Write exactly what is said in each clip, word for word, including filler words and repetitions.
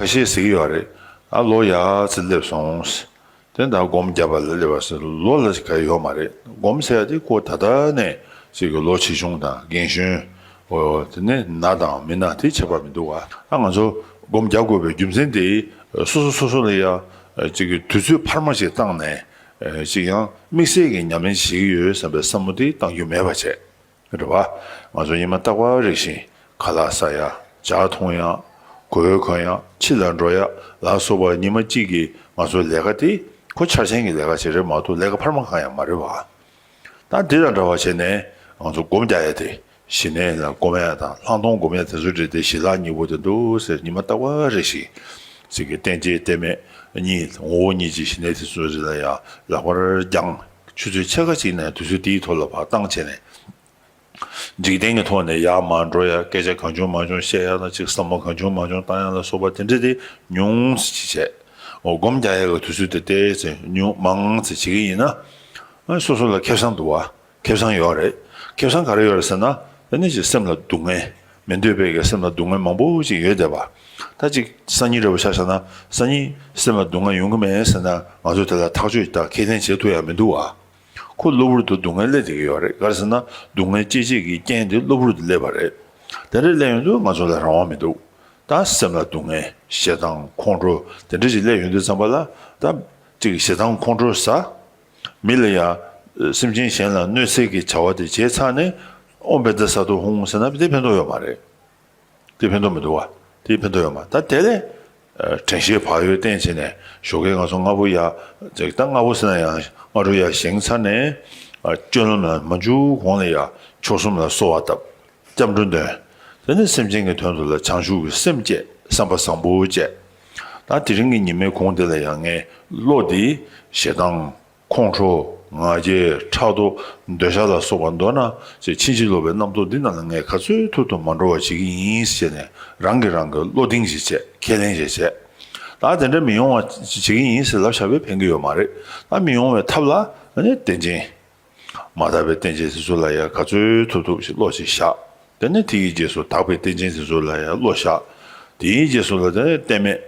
ཁ་ཤས་ཟེར་གྱི་ཡོད་རེད། ཨ་ལོ་ཡག་ཙི་སླེབས་སོང་། དེ་ད་སྒོམ་བརྒྱབ་པ་ལ་སླེབས་པ་ཟེར་ལོ་ལ་ག་ཡོད་མ་རེད། སྒོམ་ཟེར་ཡ་དེ་ཁོ་ད་ལྟ་ནས་ཅིག་གི་ལོ་ཆེ་ཆུང་དང་རྒན་གཞོན། འོ་དེ་ནས་ན་དང་མི་ན་དེ་ཁྱད་པར་མི་འདུག་བ། ཨ་ང་ཚོ་སྒོམ་རྒྱག་དགོས་པའི་རྒྱུ་མཚན་དེ་སོ་སོ་སོ་སོ་ལ་ཡ་ཅིག་གི་དུས་ཚོད་འཕར་མ་ཞིག་བཏང་ནས་ཅིག་ཡང་དམིགས་བསལ་གྱི་ཉམས་ལེན་བྱེད་ཀྱི་ཡོད་བསམ་པའི་བསམ་བློ་དེ་བཏང་རྒྱུ་མེད་པ་བྱས། རེད་བ། ང་ཚོ་ཉི་མ་རྟག་པར་རེ་བཞིན་ཁ་ལག་ཟ་ཡ། ཇ་འཐུང་ཡ། གོས་གོན་ཡ། ཕྱི་ལ་འགྲོ་ཡ་ལ་སོགས་པ་ཉི་མ་གཅིག་གི་ང་ཚོའི་ལས་ཀ་དེ་ཁོ་འཆར་ཅན་གྱི་ལས་ཀ་ཞིག་རེད་མ་གཏོགས་ལས་ཀ་འཕར་མ་གང་ཡང་མ་རེད་བ། ད་འདི་དང་འདྲ་བ་བྱས་ནས་ང་ཚོ་སྒོམ་རྒྱག་ཡ་དེ་ཞི་གནས་ལ་སྒོམ་ཡ་དང་ལྷག་མཐོང་སྒོམ་ཡ་དེ་ཚོ་རེད་དེ་ཞི་ལྷག་གཉིས་པོ་དེ་འདུག་ཟེར་ཉི་མ་རྟག་པར་རེ་བཞིན་ཅིག་གི་རྟེན་བཅས་རྟེན་མེད་གཉིས་ངོ་བོ་ཉིད་ཀྱི་ཞི་གནས་དེ་ཚོ་རེ་ལ་ཡ་ལག་པར་བརྐྱངས་ཆུ་ཚོད་ཕྱེད་ཀ་ཅིག་ནས་དུས་ཚོད་དེའི་ཐོག་ལ་བག་བཏང་བྱས་ནས། འཇིག་རྟེན་གྱི་ཐོག་ནས་ཡར་མར་འགྲོ་ཡ། སྐད་ཆ་གང་བྱུང་མང་བྱུང་བཤད་ཡ་དང་ཅིག་བསམ་བློ་གང་བྱུང་མང་བྱུང་བཏང་ཡ་ལ་སོགས་པ་དེ་འདྲ་དེ་ཉུང་ཙམ་ཅིག་བྱས། འོ་སྒོམ་རྒྱག་ཡ་གི་དུས་ཚོད་དེ་ཏོག་ཙམ་ཉུང་མང་ཙམ་བྱེད་ཀྱི་ཡིན་ན། སོ་སོ་ལ་ཁེ་བཟང་འདུག་བ། ཁེ་བཟང་ཡོད་རེད། ཁེ་བཟང་ག་རེ་ཡོད་རེད་ཟེར་ན། དེ་ནི་ཅིག་སེམས་ལ་སྡུག་བསྔལ། མི་འདོད་པའི་གི་སེམས་ལ་སྡུག་བསྔལ་མང་པོ་ཅིག་ཡོད་བསྡད་པ། ད་ཅིག་སང་ཉིན་འདྲ་བོ་ཆ་བཞག་ན་སང་ཉིན་སེམས་ལ་སྡུག་བསྔལ་ཡོང་གི་མེད་ཟེར་ན་ང་ཚོ་དེ་ལ་ཐག་གཅོད་དང་ཁས་ལེན་བྱེད་ཐུབ་ཡ་མི་འདུག་བ། ཁོ་གློ་བུར་དུ་སྡུག་བསྔལ་སླེབས་བསྡད་ཀྱི་ཡོད་རེད། ག་རེ་ཟེར་ན་སྡུག་བསྔལ་སྐྱེད་བྱེད་ཀྱི་རྐྱེན་དེ་གློ་བུར་དུ་སླེབས་པ་རེད། དེ་འདྲ་སླེབས་ཡོང་དུས་ང་ཚོ་ལ་རང་དབང་མི་འདུག་ད་སེམས་ལ་སྡུག་བསྔལ། ཞེ་སྡང་ཁོང་ཁྲོ་དེ་འདྲ་ཞིག་སླེབས་ཡོང་དུས་ཙམ་པ་ལ་ད་ཅིག་ཞེ་སྡང་ཁོང་ཁྲོ་ཟ། མི་ལ་ཡ་སེམས་ཅན་གཞན་ལ་གནོད་འཚེ་གི་བྱ་བ་དེ་བྱས་ཚར་ནས་ཨོཾ་བཛྲ་སཏྭ་ཧཱུྃ་ཟེར་ན་དེ་ཕན་ཐོགས་ཡོད་མ་རེད། དེ་ཕན་ཐོགས་མི་འདུག་བ། དེ་ཕན་ཐོགས་ཡོད་མ་ད་དེ་ལས། དྲན་ཤེས་བག་ཡོད་བསྟེན་བྱས་ནས་ཞོགས་ཀས་ང་ཚོ་སྔ་པོ་ཡ། ཅིག་ད་སྔ་པོ་ཟེར་ན་ཡང་སྔ་དྲོ་ཡ་བཞེངས་ཚར་ནས། སྤྱོད་ལམ་ལ་མ་འཇུག་གོང་ལ་ཡ་མཆོག་གསུམ་ལ་གསོལ་བ་བཏབ། སྐྱབས་འགྲོ་འདོན། དེ་ནས་སེམས་ཅན་གྱི་དོན་དུ་ལ་བྱང་ཆུབ་ཀྱི་སེམས་བསྐྱེད་བསམ་པ་བཟང་པོ་བསྐྱེད། ད་དེ་རིང་གི་ཉི་མའི་གུང་དེ་ལ་ཡང་ངས་བློ་འདི་ཞེ་སྡང་། ཁོང་ཁྲོ། ང་རྒྱལ། ཕྲག་དོག་འདོད་ཆགས་ལ་སོགས་པ་མདོར་ན་ཅིག་ཕྱིན་ཅི་ལོག་པའི་རྣམ་རྟོག་འདི་རྣམས་ལ་ངས་ག་ཚོད་ཐུབ་ཐུབ་མ་འགྲོ་བ་བྱེད་ཀྱི་ཡིན་ཟེར་ནས་རང་གིས་རང་གི་བློ་གདེང་ཞིག་བྱས་ཁས་ལེན་ཞིག་བྱས། ད་དེ་འདྲ་མི་ཡོང་བ་བྱེད་ཀྱི་ཡིན་ཟེར་ལབ་བཞག་པས་ཕན་གྱི་ཡོད་མ་རེད། ད་མི་ཡོང་བའི་ཐབས་ལ་ནི་རྟེན་ཅན། མ་དག་པའི་རྟེན་ཅན་དེ་ཚོ་ལ་ཡང་ག་ཚོད་ཐུབ་ཐུབ་ཞིག་བློ་ཞིག་བཞག་དེ་ནས་དེ་ཡི་རྗེས་སུ་དག་པའི་རྟེན་ཅན་དེ་ཚོ་ལ་ཡང་བློ་བཞག་དེ་ཡི་རྗེས་སུ་ལ་དེ་ནས་རྟེན་མེད།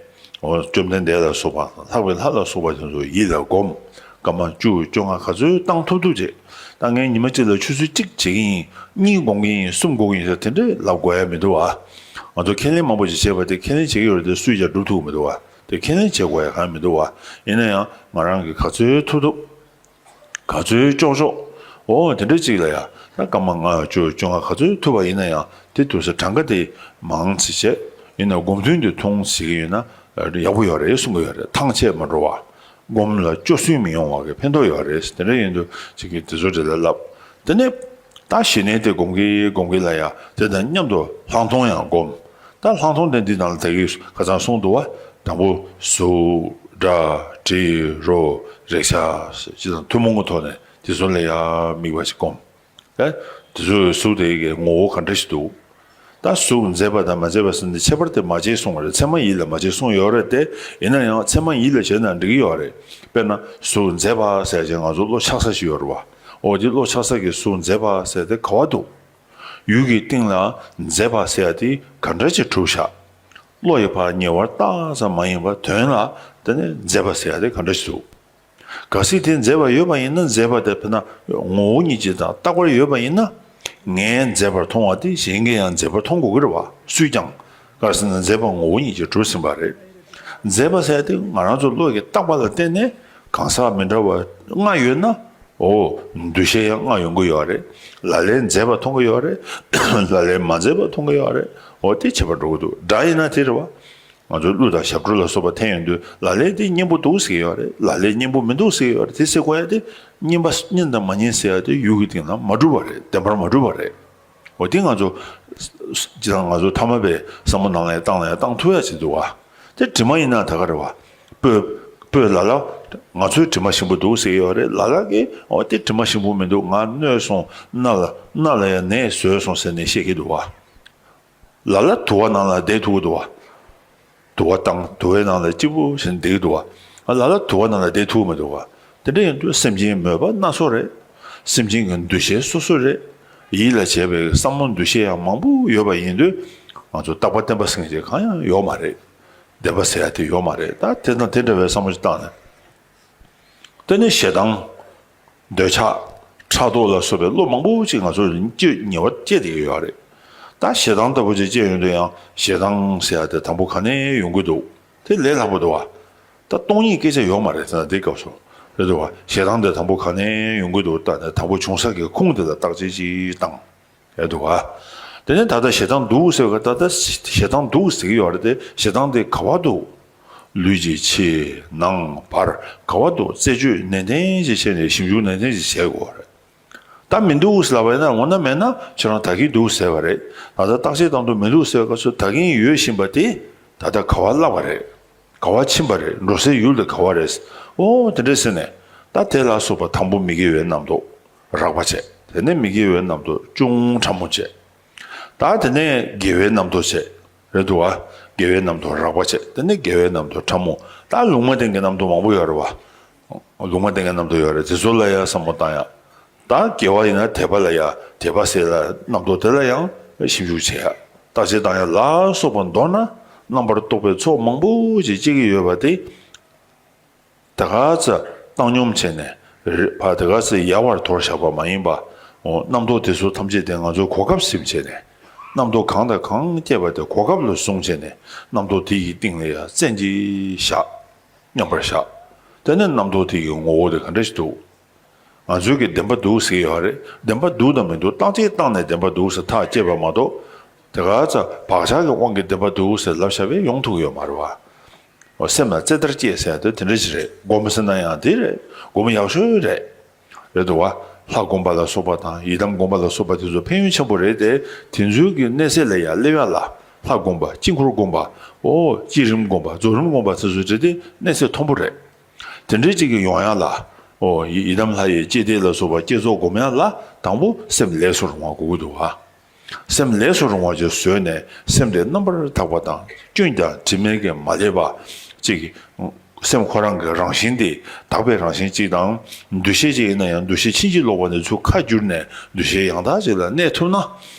འོ་བཅོམ་ལྡན་འདས་ལ་སོགས་པ་ལྷག་པའི་ལྷ་ལ་སོགས་པ་དེ་ཚོ་ཡིད་ལ་སྒོམ། སྐར་མ་བཅུ་བཅོ་ལྔ་ག་ཚོད་བཏང་ཐུབ་ཐུབ་བྱེད། ད་ངས་ཉི་མ་གཅིག་ལ་ཆུ་ཚོད་གཅིག་བྱེད་ཀྱི་ཡིན། གཉིས་སྒོམ་གྱི་ཡིན། གསུམ་སྒོམ་གྱི་ཡིན་ཟེར་དེ་འདྲས་ལབ་དགོས་ཡ་མི་འདུག་བ། ང་ཚོ་ཁས་ལེན་མང་པོ་ཞིག་བྱས་པ་དེ་ཁས་ལེན་བྱེད་ཀྱི་ཡོད་རེད་དེ་སུས་ཀྱང་སྒྲུབ་ཐུབ་ཀྱི་མི་འདུག་བ། དེ་ཁས་ལེན་བྱེད་དགོས་ཡ་གང་ཡང་མི་འདུག་བ། ཡིན་ན་ཡང་ང་རང་གིས་ག་ཚོད་ཐུབ་ཐུབ། ག་ཚོད་ལྕོགས་ལྕོགས། འོ་དེ་འདྲ་ཅིག་ལ་ཡ། ད་སྐར་མ་ལྔ་བཅུ་བཅོ་ལྔ་ག་ཚོད་ཐུབ་པ་ཡིན་ན་ཡང་དེ་ཐུབ་ས་གྲངས་ཀ་དེ་མང་ཙི་བྱས། ཡིན་ན་སྒོམ་ཐུན་དེ་ཐུང་ཙི་ཞིག་ཡིན་ན་ཡག་པོ་ཡོད་རེད་གསུང་གི་ཡོད་རེད། ཐང་ཆད་མ་འགྲོ་བ། སྒོམ་ལ་སྐྱོ་སུན་མི་ཡོང་བ་གི་ཕན་ཐོགས་ཡོད་རེད། དེ་འདྲ་ཡིན་དུས་ཅིག་གིས་དེ་ཚོ་འདྲ་ལ་ལབ། དེ་ནས་ད་ཞི་གནས་དེ་སྒོམ་གི་སྒོམ་གི་ལ་ཡ་དེ་དང་མཉམ་དུ་ལྷག་མཐོང་ཡང་སྒོམ། ད་ལྷག་མཐོང་དེ་འདི་ནང་ལ་ད་གིན་ཁ་སང་གསུངས་འདུག་བ། དང་པོ་གཟུགས། སྒྲ། དྲི། རོ། རེག་བྱ་ཅི་དང་ཐུན་མོང་གི་ཐོག་ནས་དེ་ཚོ་ལ་ཡང་དམིགས་པ་ཞིག་སྒོམ། ད་དེ་ཚོའི་གཟུགས་དེ་གི་ངོ་བོ་ག་འདྲ་ཞིག་འདུག་ད་གཟུགས་མཛེས་པ་དང་མ་མཛེས་པ་ཟེར་ནས་ཁྱད་པར་དེ་མ་བྱེད་གསུངས་པ་རེད། ཚད་མ་ཡིད་ལ་མ་བྱེད་གསུངས་ཡོད་རེད་དེ། ཡིན་ན་ཡང་ཚད་མ་ཡིད་ལ་བྱེད་ན་འགྲིག་གི་ཡོད་རེད། དཔེར་ན་གཟུགས་མཛེས་པ་ཟེར་ཅིག་ང་ཚོ་བློ་ཆགས་ས་ཞིག་ཡོད་རེད་བ། འོ་དེ་བློ་ཆགས་ས་གི་གཟུགས་མཛེས་པ་ཟེར་དེ་ག་བ་འདུག་ཡུལ་གྱི་སྟེང་ལ་མཛེས་པ་ཟེར་ཡ་དེ་ག་འདྲ་ཅིག་གྲུབ་ཤག་བློ་ཡིས་ཕར་ཉེ་བར་བལྟ་ཙམ་མ་ཡིན་པར་དོན་ལ་དེ་ནས་མཛེས་པ་ཟེར་ཡ་དེ་ག་འདྲ་ཞིག་འདུག་གལ་སྲིད་དེ་མཛེས་པ་ཡོད་པ་ཡིན་ན་མཛེས་པ་དེ་དཔེར་ན་ངོ་བོ་ཉིད་ཀྱིས་དང་རྟག་པར་ཡོད་པ་ཡིན་ན། ངས་མཛེས་པར་མཐོང་བ་དེ་གཞན་གྱིས་ཡང་མཛེས་པར་མཐོང་དགོས་ཀྱི་རེད་བ། སུས་ཀྱང་། གལ་སྲིད་ན་མཛེས་པ་ངོ་བོ་ཉིད་ཀྱིས་གྲུབ་ཟིན་པ་རེད། མཛེས་པ་ཟེར་ཡ་དེ་ང་རང་ཚོ་བློ་ཡི་བརྟག་པ་ལ་བརྟེན་ནས་གང་ཟག་མི་འདྲ་བ་ལྔ་ཡོད་ན། འོ། འདུ་ཤེས་ཡང་ལྔ་ཡོང་གི་ཡོད་རེད། ལ་ལས་མཛེས་པ་མཐོང་གི་ཡོད་རེད། ལ་ལས་མ་མཛེས་པ་མཐོང་གི་ཡོད་རེད། འོ་དེ་ཁྱད་པར་འགྲོ་གི་འདུག་སྒྲ་ཡིན་ན་དེ་རེད་བ། ང་ཚོ་གླུ་དང་ཞབས་བྲོ་ལ་སོགས་པ་འཐེན་ཡོང་དུས་ལ་ལས་དེ་སྙན་པོ་འདུག་ཟེར་གྱི་ཡོད་རེད། ལ་ལས་སྙན་པོ་མི་འདུག་ཟེར་གྱི་ཡོད་རེད། དེ་ཟེར་དགོས་ཡ་དེ་སྙན་པ་སྙན་དང་མ་སྙན་ཟེར་ཡ་དེ་ཡུལ་གྱི་སྟེང་ལ་མ་གྲུབ་པ་རེད། བདེན་པར་མ་གྲུབ་པ་རེད། འོ་དེ་ང་ཚོ། སྤྱིར་བཏང་ང་ཚོ་ཐ་མལ་པའི་བསམ་བློ་ནང་ལ་ཡང་བཏང་ལ་ཡང་བཏང་ཐུབ་ཡ་ཅིག་འདུག་བ། དེ་དྲི་མ་ཡིན་ན་ད་ག་རེད་བ། སྤོས། སྤོས་ལ་ལ། ང་ཚོའི་དྲི་མ་ཞིམ་པོ་འདུག་ཟེར་གྱི་ཡོད་རེད། ལ་ལ་གིས་འོ་དེ་དྲི་མ་ཞིམ་པོ་མི་འདུག་ང་གནོད་སོང་། སྣ་ལ་སྣ་ལ་ཡང་ནད་བཟོས་སོང་ཟེར་ནས་བཤད་ཀྱི་འདུག་བ། ལ་ལ་དུ་བ་ནང་ལ་བསྡད་ཐུབ་ཀྱི་འདུག་བ། དུ་བ་བཏང་དུ་བའི་ནང་ལ་སྐྱིད་པོ་བྱས་ནས་བསྡད་ཀྱི་འདུག་བ། ལ་ལ་དུ་བ་ནང་ལ་བསྡད་ཐུབ་ཀྱི་མི་འདུག་བ། དེ་འདྲ་ཡིན་དུས་སེམས་ཅན་མོས་པ་སྣ་ཚོགས་རེད། སེམས་ཅན་གྱི་འདུ་ཤེས་སོ་སོ་རེད། ཡིད་ལ་བྱེད་པའི་བསམ་བློ་འདུ་ཤེས་ཡང་མང་པོ་ཡོད་པ་ཡིན་དུས། ང་ཚོ་རྟག་པ་བརྟན་པ་ཟེར་མཁན་ཅིག་གང་ཡང་ཡོད་མ་རེད། བདེན་པ་ཟེར་ཡ་དེ་ཡོད་མ་རེད། ད་དེ་དང་དེ་འདྲ་བའི་བསམ་བློ་ཞིག་བཏང་ནས། དེ་ནས་ཞེ་སྡང་། འདོད་ཆགས། ཕྲག་དོག་ལ་སོགས་པའི་བློ་མང་པོ་ཅིག་ང་ཚོར་སྐྱེ་ཉེ་བར་སྐྱེ་བསྡད་ཀྱི་ཡོད་རེད། ད་ཞེ་སྡང་ལྟ་བུ་ཅིག་སྐྱེ་ཡོང་དུས་ཡང་ཞེ་སྡང་ཟེར་ཡ་དེ་དང་པོ་ག་ནས་ཡོང་གི་འདུག་དེ་ལས་སླ་པོ་འདུག་བ། ད་སྟོང་ཉིད་སྐད་ཆ་ཡོད་མ་རེད་ཟེར་ན་འདི་སྐབས་སུ། རེད་འདུག་བ། ཞེ་སྡང་དེ་དང་པོ་ག་ནས་ཡོང་གི་འདུག་ད་ནས་དང་པོ་བྱུང་ས་གི་ཁུངས་དེ་ལ་བརྟག་དཔྱད་ཅིག་བཏང་། ཡོད་འདུག་བ། དེ་ནས་ད་ལྟ་ཞེ་སྡང་འདུག་ཟེར་བ། ད་ལྟ་ཞེ་སྡང་འདུག་ཟེར་གྱི་ཡོད་རེད་དེ། ཞེ་སྡང་དེ་ག་བ་འདུག་ལུས་ཀྱི་ཕྱི་ནང་བར་ག་བ་འདུག་རྩད་གཅོད་ནན་ཏན་ཞིག་བྱས་ནས་ཞིབ་འཇུག་ནན་ཏན་ཞིག་བྱེད་དགོས་རེད། ད་མི་འདུག་ཟེར་ལབ་པ་ཡིན་ན། འོ་ན་མེད་ན་ཁྱེད་རང་ད་གིན་འདུག་ཟེར་བ་རེད། ད་ལྟ་བརྟག་དཔྱད་བཏང་དུས་མི་འདུག་ཟེར་བའི་སྐབས་སུ་ད་གིན་ཡོད་བཞིན་པ་དེ་ད་ལྟ་ག་བ་བརླག་པ་རེད། ག་བ་ཕྱིན་པ་རེད། འགྲོ་སའི་ཡུལ་དེ་ག་བ་རེད། ཨོ་དེ་འདྲས་ཟེར་ནས། ད་དེ་ལ་སོགས་པ་དང་པོ་མི་དགེ་བའི་རྣམ་རྟོག་རགས་པ་བྱས། དེ་ནས་མི་དགེ་བའི་རྣམ་རྟོག་ཅུང་ཕྲ་མོ་བྱས། ད་དེ་ནས་དགེ་བའི་རྣམ་རྟོག་བྱས། རེད་འདུག་བ། དགེ་བའི་རྣམ་རྟོག་རགས་པ་བྱས། དེ་ནས་དགེ་བའི་རྣམ་རྟོག་ཕྲ་མོ། ད་ལུང་མ་བསྟན་གྱི་རྣམ་རྟོག་མང་པོ་ཡོད་རེད་བ། ལུང་མ་བསྟན་གྱི་རྣམ་རྟོག་ཡོད་རེད། དེ་ཚོ་ལ་ཡང་བསམ་བློ་བཏང་ཡ། ད་དགེ་བ་ཡིན་ན་དད་པ་ལ་ཡ། དད་པ་ཟེར་ལ་རྣམ་རྟོག་དེ་ལ་ཡང་ཞིབ་འཇུག་བྱེད་ཡ། བརྟག་དཔྱད་བཏང་ཡ་ལ་སོགས་པ་མདོར་ན་རྣམ་པར་རྟོག་པའི་ཚོགས་མང་པོ་ཞིག་སྐྱེ་གི་ཡོད་པ་དེ། ད་ག་ཚོད་བཏང་སྙོམས་བྱས་ནས་རེད་བ། ད་ག་ཚོད་ཡལ་བར་དོར་བཞག་པ་མ་ཡིན་པ། འོ་རྣམ་རྟོག་དེ་ཚོ་ཐམས་ཅད་དེ་ང་ཚོས་གོ་སྐབས་ཟིན་བྱས་ནས། རྣམ་རྟོག་གང་དང་གང་སྐྱེས་པ་དེ་གོ་སྐབས་ལ་བཟུང་བྱས་ནས། རྣམ་རྟོག་དེ་ཡི་སྟེང་ལ་ཡ་བཙན་གྱིས་བཞག་མཉམ་པར་བཞག་དེ་ནས་རྣམ་རྟོག་དེ་ཡི་ངོ་བོ་དེ་ག་འདྲ་ཞིག་འདུག་ང་ཚོའི་གི་བདེན་པ་འདུག་ཟེར་གྱི་ཡོད་རེད། བདེན་པ་འདུག་དང་མི་འདུག་བརྟག་དཔྱད་བཏང་ནས་བདེན་པ་འདུག་ཟེར་ཐག་བཅད་པ་མ་གཏོགས། དེ་ག་ཚོད་བག་ཆགས་ཀྱི་དབང་གིས་བདེན་པ་འདུག་ཟེར་ལབ་བཞག་པས་ཡོང་ཐུབ་ཀྱི་ཡོད་མ་རེད་བ། འོ་སེམས་ལ་རྩེ་ལྟར་སྐྱེས་ཟེར་ཡ་དེ་དེ་འདྲ་ཞིག་རེད། སྒོམ་ཟེར་ན་ཡང་དེ་རེད། སྒོམ་ཡག་ཤོས་རེད། རེད་འདུག་བ། ལྷ་སྒོམ་པ་ལ་སོགས་པ་དང་ཡི་དམ་སྒོམ་པ་ལ་སོགས་པ་དེ་ཚོ་ཕན་ཡོན་ཆེན་པོ་རེད་དེ། དེ་ཚོའི་གི་གནས་ཚད་ལ་ཡ་སླེབས་ཡ་ལ། ལྷ་སྒོམ་པ། དཀྱིལ་འཁོར་སྒོམ་པ། འོ་བསྐྱེད་རིམ་སྒོམ་པ། རྫོགས་རིམ་སྒོམ་པ་དེ་ཚོ་རེད་དེ། གནས་ཚད་མཐོན་པོ་རེད། དེ་འདྲའི་ཅིག་གི་ཡོང་ཡ་ལ། འོ་ཡི་ཡི་དམ་ལྷ་ཡི་བསྐྱེད་བཟླས་ལ་སོགས་པ་བསྐྱེད་རྫོགས་སྒོམ་ཡ་ལ་དང་པོ་སེམས་ལས་སུ་རུང་བ་དགོས་ཀྱི་འདུག་བ། སེམས་ལས་སུ་རུང་བ་ཅིག་བཟོས་ནས་སེམས་དེ་རྣམ་པར་དག་པ་དང་སྐྱོན་ཀྱང་དྲི་མས་ཀྱང་མ་བསླད་པ་ཅིག་སེམས་ཁོ་རང་གི་རང་བཞིན་དེ་དག་པའི་རང་བཞིན་གཅིག་དང་། འདུ་ཤེས་གཅིག་ཡིན་ན་ཡང་འདུ་ཤེས་ཕྱིན་ཅི་ལོག་པ་ནས་ཚུར་ཁ་བསྒྱུར་ནས་འདུ་ཤེས་ཡང་དག་ཅིག་ལ་གནས་ཐུབ་ན།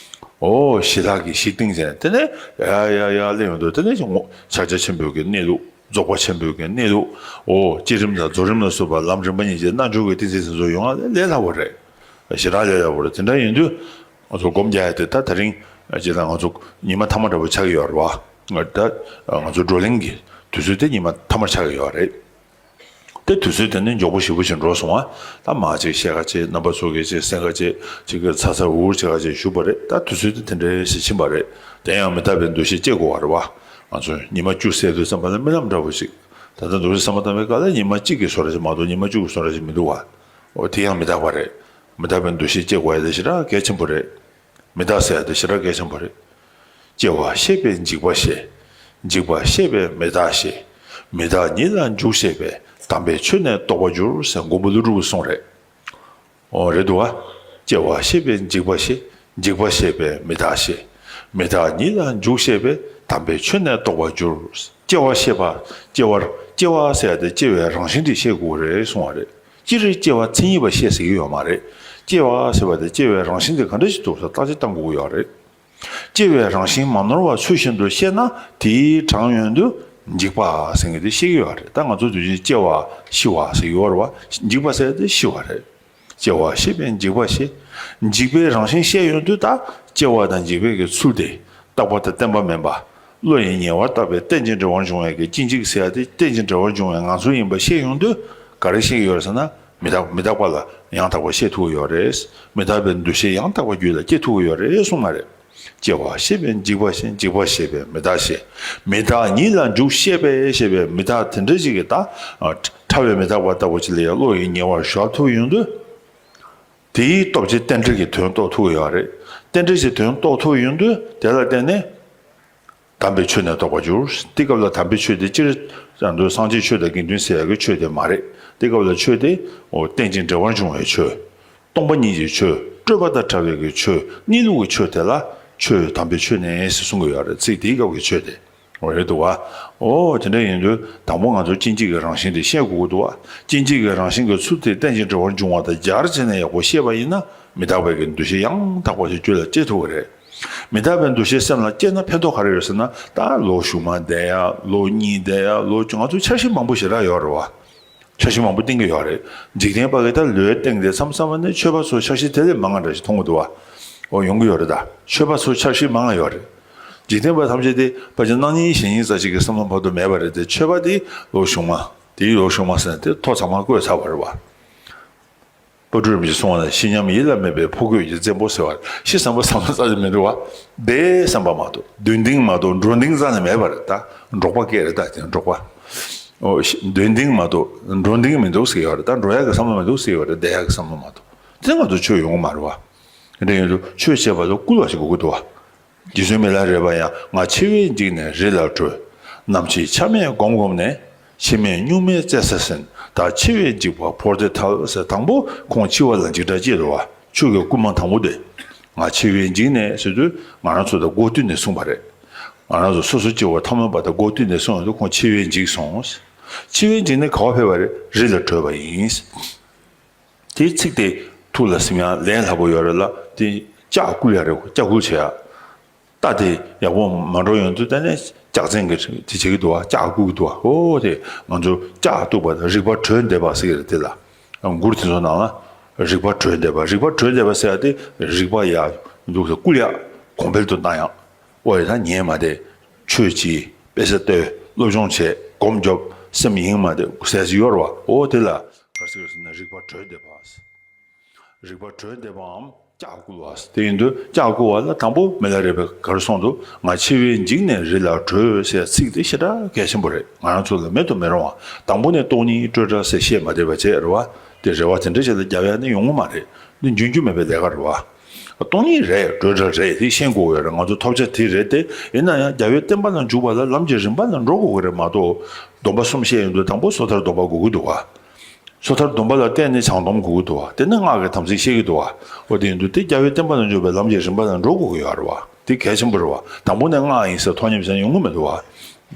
འོ་ཞི་དྲག་གི་གཞི་བཏིང་བྱས་དེ་ནས་ཡ་ཡ་ཡ་སླེབས་ཡོང་དུས། དེ་ནས་ངོ་ཕྱག་རྒྱ་ཆེན་པོའི་གི་གནས་ལུགས། རྫོགས་པ་ཆེན་པོའི་གི་གནས་ལུགས། འོ་བསྐྱེད་རིམ་དང་རྫོགས་རིམ་ལ་སོགས་པ་ལམ་རིམ་པ་གཉིས་ཀྱི་རྣལ་འབྱོར་གྱི་ཏིང་འཛིན་དེ་ཚོ་ཡོང་བ་ལས་སླ་བོ་རེད། ཞེ་དྲག་ལས་སླ་བོ་རེད། དེ་འདྲ་ཡིན་དུས། ང་ཚོ་སྒོམ་རྒྱག་ཡ་དེ་ད་དེ་རིང་ཇི་ལྟར་ང་ཚོ་ཉི་མ་ཐ་མ་འདྲ་པོ་ཆགས་ཀྱི་ཡོད་རེད་བ། ད་ང་ཚོ་བགྲོ་གླེང་གི་དུས་ཚོད་དེ་ཉི་མ་ཐ་མར་ཆགས་ཀྱི་ཡོད་རེད། དེ་དུས་ཚོད་དེ་ནི་མགྱོགས་པོ་ཞེ་པོ་ཞིག་འགྲོ་སོང་བ། ད་མ་ཅིག་བཤད་ཁ་ཅིག་རྣམ་པ་ཚོ་གི་ཅིག་གསན་ཁ་ཅིག་ཅིག་གི་ཚ་ཚ་འུར་འུར་བྱེད་ཁ་ཅིག་བཞུགས་པ་རེད། ད་དུས་ཚོད་དེ་དེ་འདྲའི་ཞིག་ཕྱིན་པ་རེད། དེ་ཡང་མི་རྟག་པའི་འདུ་ཤེས་སྐྱེ་དགོས་པ་རེད་བ། ང་ཚོ་ཉི་མ་བཅུ་ཟེར་དུས་ཙམ་པ་ལ་རྨི་ལམ་འདྲ་པོ་ཞིག་ད་ལྟ་འདུག་སེ་བསམ་བློ་བཏང་བའི་སྐབས་ལ་ཉི་མ་གཅིག་གི་བཟོ་འདྲ་ཞིག་མ་གཏོགས་ཉི་མ་བཅུ་གི་བཟོ་འདྲ་ཞིག་མི་འདུག་བ། འོ་དེ་ཡང་མི་རྟག་པ་རེད། མི་རྟག་པའི་འདུ་ཤེས་སྐྱེ་དགོས་ཡ་དེ་ཞེ་དྲག་གལ་ཆེན་པོ་རེད། མི་རྟག་ཟེར་ཡ་དེ་ཞེ་དྲག་གལ་ཆེན་པོ་རེད། སྐྱེ་བ་ཤེས་པས་འཇིག་པ་ཤེས། འཇིག་པ་ཤེས་པས་མི་རྟག་ཤེས། མི་རྟག་ཉིད་ལ་འཇུག་ཤེས་པས་དམ་པའི་ཆོས་ནི་རྟོགས་པར་འགྱུར་ཟེར་མགོན་པོ་ཀླུ་སྒྲུབ་ཀྱི་གསུང་རེད། འོ་རེད་འདུག་བ། སྐྱེ་བ་ཤེས་པས་འཇིག་པ་ཤེས། འཇིག་པ་ཤེས་པས་མི་རྟག་ཤེས། མི་རྟག་ཉིད་ལ་འཇུག་ཤེས་པས་དམ་པའི་ཆོས་ནི་རྟོགས་པར་འགྱུར། སྐྱེ་བ་ཤེས་པ། སྐྱེ་བར་སྐྱེ་བ་ཟེར་ཡ་དེ་སྐྱེ་བའི་རང་བཞིན་དེ་ཤེས་དགོས་རེད་གསུང་བ་རེད། སྤྱིར་སྐྱེ་བ་མཚན་ཉིད་པ་ཤེས་ཟེར་གྱི་ཡོད་མ་རེད། སྐྱེ་བ་ཟེར་བ་དེ་སྐྱེ་བའི་རང་བཞིན་དེ་ག་འདྲ་ཞིག་འདུག་ཟེར་བརྟག་དཔྱད་གཏང་དགོས་ཀྱི་ཡོད་རེད། སྐྱེ་བའི་རང་བཞིན་མ་ནོར་བ་ཚུལ་བཞིན་དུ་ཤེས་ན་དེའི་གྲངས་ཡོང་དུས་འཇིག་པ་ཟེར་མཁན་དེ་ཤེས་ཀྱི་ཡོད་རེད། ད་ང་ཚོ་དུས་རྒྱུན་སྐྱེ་བ་ཤི་བ་ཟེར་གྱི་ཡོད་རེད་བ། འཇིག་པ་ཟེར་དེ་ཤི་བ་རེད། སྐྱེ་བ་ཤེས་པས་འཇིག་པ་ཤེས། འཇིག་པའི་རང་བཞིན་ཤེས་ཡོང་དུས་ད་སྐྱེ་བ་དང་འཇིག་པའི་གི་ཚུལ་དེ་རྟག་པ་དང་བརྟན་པ་མིན་པ། བློ་ཡིས་ཉེ་བར་བརྟགས་པས་རྟེན་ཅིང་འབྲེལ་བར་འབྱུང་བའི་གི་གཅིག་འཇིག་ཟེར་ཡ་དེ་རྟེན་ཅིང་འབྲེལ་བར་འབྱུང་བའི་ངང་ཚུལ་ཡིན་པ་ཤེས་ཡོང་དུས་ག་རེ་ཤེས་ཀྱི་ཡོད་རེད་ཟེར་ན། མི་རྟག་མི་རྟག་པ་ལ་ཡང་དག་པར་ཤེས་ཐུབ་ཀྱི་ཡོད་རེད། མི་རྟག་པའི་འདུ་ཤེས་ཡང་དག་པ་རྒྱུད་ལ་སྐྱེ་ཐུབ་ཀྱི་ཡོད་རེད་གསུངས་པ་རེད། སྐྱེ་བ་ཤེས་པས་འཇིག་པ་ཤེས། འཇིག་པ་ཤེས་པས་མི་རྟག་ཤེས། མི་རྟག་ཉིད་ལ་འཇུག་ཤེས་པས་ཞེས་པའི་མི་རྟག་དེ་འདྲ་ཞིག་གི་ད་ཕྲ་བའི་མི་རྟག་པ་ལྟ་བུ་ཅིག་ལ་ཡང་བློ་ཡིས་ཉེ་བར་ཞོག་ཐུབ་ཡོང་དུས། དེའི་སྟོབས་ཀྱིས་རྟེན་འབྲེལ་གྱི་དོན་རྟོགས་ཐུབ་ཀྱི་ཡོད་རེད། རྟེན་འབྲེལ་གྱི་དོན་རྟོགས་ཐུབ་ཡོང་དུས་དེ་ལ་བརྟེན་ནས། དམ་པའི་ཆོས་ནི་རྟོགས་པར་འགྱུར། དེ་སྐབས་ལ་དམ་པའི་ཆོས་དེ་སྤྱིར་བཏང་དུ་སངས་རྒྱས་ཆོས་དང་དགེ་འདུན་ཟེར་ཡག་གི་ཆོས་དེ་མ་རེད། དེ་སྐབས་ལ་ཆོས་དེ་འོ་རྟེན་ཅིང་འབྲེལ་བར་འབྱུང་བའི་ཆོས། སྟོང་པ་ཉིད་ཀྱི་ཆོས། སྤྲོས་པ་དང་བྲལ་བའི་གི་ཆོས། གནས་ལུགས་ཀྱི་ཆོས་དེ་ལ་ཆོས་དམ་པའི་ཆོས་ནི་ཟེར་གསུང་གི་ཡོད་རེད། ཚིག་དེའི་སྐབས་ཀྱི་ཆོས་དེ། འོ་རེད་འདུག་བ། འོ་དེ་འདྲ་ཡིན་དུས་དང་པོ་ང་ཚོ་སྐྱེ་འཇིག་གི་རང་བཞིན་དེ་ཤེས་དགོས་ཀྱི་འདུག་བ། སྐྱེ་འཇིག་གི་རང་བཞིན་གྱི་ཚུལ་དེ་རྟེན་ཅིང་འབྲེལ་བར་འབྱུང་བ་དང་སྦྱར་བྱས་ནས་ཡག་པོ་ཤེས་པ་ཡིན་ན་མི་རྟག་པའི་གི་འདུ་ཤེས་ཡང་དག་པ་ཞིག་རྒྱུད་ལ་སྐྱེ་ཐུབ་ཀྱི་རེད། མི་རྟག་པའི་འདུ་ཤེས་སེམས་ལ་སྐྱེས་ན་ཕན་ཐོགས་ག་རེ་ཡོད་ཟེར་ན། ད་ལོ་གཞུག་མ་བསྡད་ཡ། ལོ་གཉིས་བསྡད་ཡ། ལོ་བཅུ། ང་ཚོ་འཆར་གཞི་མང་པོ་ཞེ་དྲག་ཡོད་རེད་བ། འཆར་གཞི་མང་པོ་བཏིང་གི་ཡོད་རེད། འཇིག་རྟེན་པ་གིས་ད་ལོའི་སྟེང་དེ་མཚམས་མཚམས་ནས་ཆོས་པ་ཚོ་འཆར་གཞི་དེ་ལས་མང་བ་འདྲ་ཞིག་མཐོང་གི་འདུག་བ། འོ་ཡོང་གི་ཡོད་རེད། ད་ཆོས་པ་ཚོ་འཆར་གཞི་མང་བ་ཡོད་རེད། འཇིག་རྟེན་པ་ཐམས་ཅད་དེ་ཕལ་ཆེར་གནངས་ཉིན་གཞེས་ཉིན་ཙམ་ཞིག་གི་བསམ་བློ་བར་དུ་མེད་པ་རེད་དེ། ཆོས་པ་དེ་ལོ་གཞུག་མ། དེའི་ལོ་གཞུག་མ་ཟེར་ནས་དེ་ཐོ་ཚང་མ་བཀོད་ཚར་བ་རེད་བ། དཔལ་སྤྲུལ་རིན་པོ་ཆེས་གསུངས་པ་ལ། ཤི་ཉམས་ཡིད་ལ་མེད་པའི་ཕོ་རྒོད་ཀྱི་བཙན་པོ་ཟེར་བ། ཤི་བསམ་པ་བསམ་བློ་རྩ་ནས་མི་འདུག་བ། བསྡད་བསམ་པ་མ་གཏོགས། སྡོད་འདུན་མ་གཏོགས་འགྲོ་འདུན་རྩ་ནས་མེད་པ་རེད། ད་འབྲོག་པ་སྐད་རེད། ད་དེ་འབྲོག་པ། ཨོ་ཤི། སྡོད་འདུན་མ་གཏོགས་འགྲོ་འདུན་མི་འདུག་ཟེར་གྱི་ཡོད་རེད། ད་འགྲོ་ཡག་གི་བསམ་བློ་མི་འདུག་ཟེར་གྱི་ཡོད་རེད། བསྡད་ཡག་གི་བསམ་བློ་མ་གཏོགས། དེ་ང་ཚོ་ཆོས་ཡོང་གི་མ་རེད་བ། དེ་འདྲ་ཡིན་དུས་ཆོས་བྱེད་པ་ལ་བསྐུལ་བ་ཞིག་དགོས་ཀྱི་འདུག་བ། རྗེ་བཙུན་མི་ལ་རས་པ་ཡང་། ང་འཆི་བས་འཇིགས་ནས་རི་ལ་བྲོས། ནམ་འཆི་ཆ་མེད་སྒོམ་སྒོམ་ནས། འཆི་མེད་གཉུག་མའི་བཙན་ས་ཟིན། བདག་འཆི་བས་འཇིགས་པ་བོར་ཏེ་ཐལ་ཟེར། དང་པོ་ཁོང་འཆི་བ་ལ་འཇིགས་སྐྲག་སྐྱེས་འདུག་བ། ཆོས་ཀྱི་བསྐུལ་མ་དང་པོ་དེ། ང་འཆི་བས་འཇིགས་ནས་ཟེར་དུས་ང་རང་ཚོ་དང་སྒོ་བསྟུན་ནས་གསུངས་པ་རེད། ང་རང་ཚོ་སོ་སོ་སྐྱེ་བོ་ཐ་མལ་པ་དང་སྒོ་བསྟུན་ནས་གསུངས་ཡོང་དུས་ཁོང་འཆི་བས་འཇིགས་སོང་། འཆི་བས་འཇིགས་ནས་ག་པར་ཕེབས་པ་རེད། རི་ལ་བྲོས་པ་ཡིན། དེའི་ཚིག་དེ་ཐུགས་ལ་སིམ་ཡ་ལས་སླ་པོ་ཡོད་རེད་ལ། དེ་ལྕག་བསྐུལ་ཡ་རེད། ལྕག་བསྐུལ་བྱེད་ཡ། རྟ་དེ་ཡག་པོ་མ་འགྲོ་ཡོང་དུས་དེ་ནས་ལྕག་ཚན་གྱིས་དེ་བྱེད་ཀྱི་འདུག་བ། ལྕག་བསྐུལ་གྱི་འདུག་བ། ཨོ་དེ་ང་ཚོ་ལྕག་གཏུགས་པ་དང་རིག་པ་གྲོལ་འདེབས་པ་ཟེར་གྱི་རེད། དེ་ལ་མགུར་དེ་ཚོ་ནང་ལ་རིག་པ་གྲོལ་འདེབས་པ། རིག་པ་གྲོལ་འདེབས་པ་ཟེར་ཡ་དེ་རིག་པ་ཡག་འདུག་ཟེར་བསྐུལ་ཡ། གོང་འཕེལ་དུ་བཏང་ཡ། ཨོ་ཡ་ད་ཉན་མ་བསྡད། ཆོས་གྱིས་དཔེ་ཆ་ལྟོས། སློབ་སྦྱོང་བྱེད། སྒོམ་རྒྱོབ། སེམས་གཡེང་མ་བསྡད་ཟེར་ཞིག་ཡོད་རེད་བ། ཨོ་དེ་ལ་ག་རེ་ཟེར་ན་རིག་པ་གྲོལ་འདེབས་པ། རིག་པ་གྲོལ་འདེབས་པའམ་ལྕག་བསྐུལ་བ། དེ་ཡིན་དུས་ལྕག་བསྐུལ་བ་ལ་དང་པོ་མི་ལ་རས་པས་ག་རེ་གསུངས་འདུག་ང་འཆི་བས་འཇིགས་ནས་རི་ལ་བྲོས་ཟེར་ཚིག་དེ་ཞེ་དྲག་གལ་ཆེན་པོ་རེད། ང་རང་ཚོ་ལ་མེད་དུ་མི་རུང་བ། དང་པོ་ནས་སྟོང་ཉིད་སྤྲོས་བྲལ་ཟེར་བཤད་མ་བསྡད་པ་བྱས་རེད་བ། དེ་རེ་བ་དེ་འདྲ་ཞིག་ལ་རྒྱབ་ཡ་ནི་ཡོང་གི་མ་རེད། འདི་འཇོན་རྒྱུ་མེད་པའི་ལས་ཀ་རེད་བ། སྟོང་ཉིད་རེད། སྤྲོས་བྲལ་རེད། དེ་ཤེས་དགོས་ཀྱི་ཡོད་རེད། ང་ཚོ་ཐོབ་བྱ་དེ་རེད་དེ། ཡིན་ན་ཡང་རྒྱལ་བའི་བསྟན་པ་ལ་འཇུག་པ་ལ་ལམ་གྱི་རིམ་པ་ལ་འགྲོ་དགོས་ཀྱི་རེད་མ་གཏོགས། སྡོམ་པ་གསུམ་བཤད་ཡོང་དུས་དང་པོ་སོ་ཐར་སྡོམ་པ་དགོས་ཀྱི་འདུག་བ། སོ་ཐར་སྡོམ་པ་ལ་བརྟེན་ནས་བྱང་སྡོམ་དགོས་ཀྱི་འདུག་བ། དེ་ནི་སྔགས་ཀྱི་དམ་ཚིག་བཤད་ཀྱི་འདུག་བ། འོ་དེ་ཡིན་དུས་དེ་རྒྱལ་བའི་བསྟན་པ་ལ་འཇུག་པའི་ལམ་གྱི་རིམ་པ་ལ་འགྲོ་དགོས་ཀྱི་ཡོད་རེད་བ། དེ་གལ་ཆེན་པོ་རེད་བ། དང་པོ་ནས་སྔགས་ཡིན་ཟེར་ཐོགས་མཉམ་ཟེར་ཡོང་གི་མི་འདུག་བ།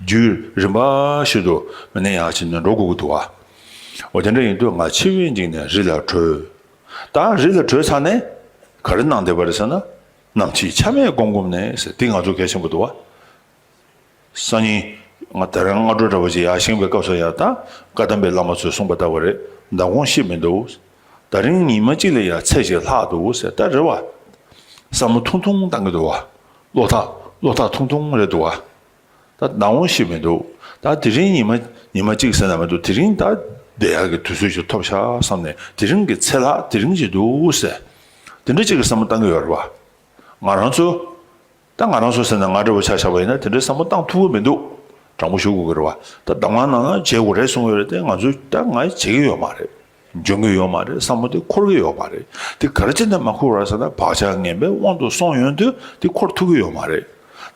རྒྱུད་རིམ་པ་བཞིན་དུ་མི་ནས་ཡར་ཕྱིན་ནས་འགྲོ་དགོས་ཀྱི་འདུག་བ། འོ་དེ་འདྲ་ཡིན་དུས་ང་འཆི་བས་འཇིགས་ནས་རི་ལ་བྲོས། ད་རི་ལ་བྲོས་ཚར་ནས་ག་རེ་གནང་བསྡད་པ་རེད་ཟེར་ན། ནམ་འཆི་ཆ་མེད་སྒོམ་སྒོམ་ནས་ཟེར། དེ་ང་ཚོ་གལ་ཆེན་པོ་འདུག་བ། སང་ཉིན་ང་དེ་རིང་སྔ་དྲོ་འདྲ་བོ་ཅིག་ཡར་བཞེངས་པའི་སྐབས་སུ་ཡང་ད་བཀའ་གདམས་པའི་བླ་མ་ཚོས་གསུངས་པ་ལྟ་བུ་རེད། མདང་དགོང་ཤི་མི་འདུག་ད་རིང་ཉི་མ་གཅིག་ལ་ཡང་ཚེ་ཞིག་ལྷག་འདུག་ཟེར། ད་རེད་བ། བསམ་བློ་ཐུང་ཐུང་བཏང་གི་འདུག་བ། བློ་ཐག་བློ་ཐག་ཐུང་ཐུང་རེད་འདུག་བ། ད་མདང་དགོང་ཤི་མི་འདུག་ད་དེ་རིང་ཉི་མ་ཉི་མ་གཅིག་ཟེར་ན་མི་འདུག་དེ་རིང་ད་བསྡད་ཡག་གི་དུས་ཚོད་ཞིག་ཐོབ་ཤག་བསམ་ནས། དེ་རིང་གི་ཚེ་ལྷག་དེ་རིང་ཞིག་འདུག་ཟེར། དེ་འདྲ་ཅིག་གི་བསམ་བློ་བཏང་གི་ཡོད་རེད་བ། ང་རང་ཚོ། ད་ང་རང་ཚོ་ཟེར་ན་ང་འདྲ་བོ་ཆ་བཞག་པ་ཡིན་ན་དེ་འདྲའི་བསམ་བློ་བཏང་ཐུབ་ཀྱི་མི་འདུག་དྲང་པོ་ཞུ་དགོས་ཀྱི་རེད་བ། ད་གདམས་ངག་ནང་ན་བྱེད་དགོས་རེད་གསུངས་ཡོད་རེད་དེ། ང་ཚོས་ད་ང་བྱེད་ཀྱི་ཡོད་མ་རེད། འཇོན་གྱི་ཡོད་མ་རེད། བསམ་བློ་དེ་འཁོར་གྱི་ཡོད་མ་རེད། དེ་ག་རེ་བྱས་ནས་མ་འཁོར་བ་རེད་ཟེར་ན། བག་ཆགས་ངན་པས་དབང་དུ་སོང་ཡོང་དུས་དེ་འཁོར་ཐུབ་ཀྱི་ཡོད་མ་རེད།